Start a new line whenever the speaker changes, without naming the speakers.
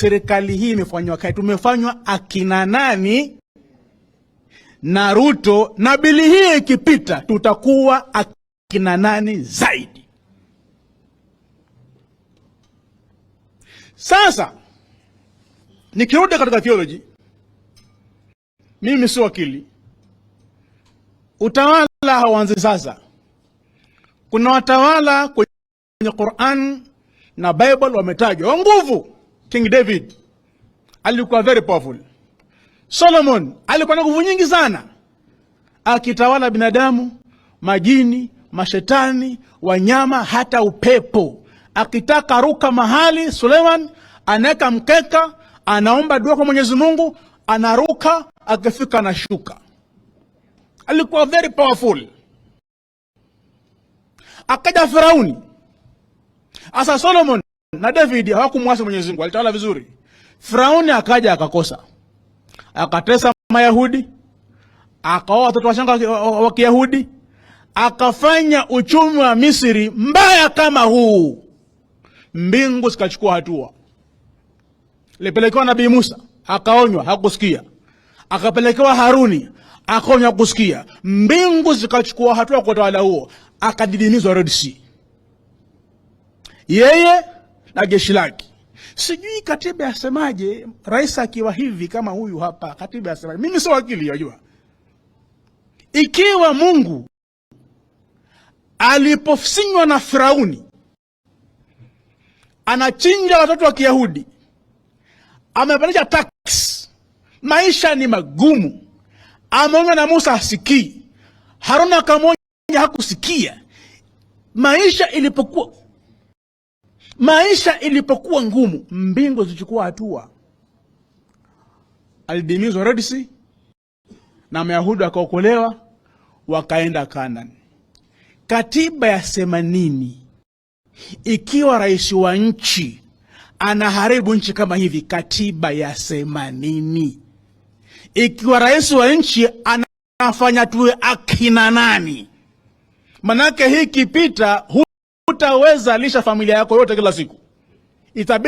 Serikali hii imefanywa kai, tumefanywa akina nani na Ruto, na bili hii ikipita tutakuwa akina nani zaidi. Sasa nikirudi katika theology, mimi si wakili. Utawala hauanzi sasa. Kuna watawala kwenye Quran na Bible wametajwa wa nguvu. King David alikuwa very powerful. Solomon alikuwa na nguvu nyingi sana, akitawala binadamu, majini, mashetani, wanyama, hata upepo. Akitaka ruka mahali, Suleiman anaweka mkeka, anaomba dua kwa Mwenyezi Mungu, anaruka, akifika anashuka. Alikuwa very powerful. Akaja Firauni. Asa Solomon na David hawakumwasi Mwenyezi Mungu, alitawala vizuri. Firauni akaja akakosa, akatesa Mayahudi, akaoa watoto wachanga wa Kiyahudi, akafanya uchumi wa Misri mbaya kama huu. Mbingu zikachukua hatua. Lipelekewa Nabii Musa akaonywa, hakusikia. Akapelekewa Haruni akaonywa, hakusikia. Mbingu zikachukua hatua kwa utawala huo, akadidimizwa Red Sea, yeye na jeshi lake. Sijui katiba yasemaje, rais akiwa hivi kama huyu hapa, katiba yasemaje? Mimi sio wakili, wajua. Ikiwa Mungu aliposinywa na Firauni anachinja watoto wa Kiyahudi, amepandisha tax, maisha ni magumu, ameonywa na Musa hasikii, Haruna akamwonya hakusikia. Maisha ilipokuwa ngumu, mbingu zilichukua hatua. Alidimizwa Red Sea na Mayahudi wakaokolewa wakaenda Canaan. Katiba yasema nini ikiwa rais wa nchi anaharibu nchi kama hivi? Katiba yasema nini ikiwa rais wa nchi anafanya tuwe akina nani? Manake hii ikipita, hutaweza lisha familia yako yote kila siku, itabidi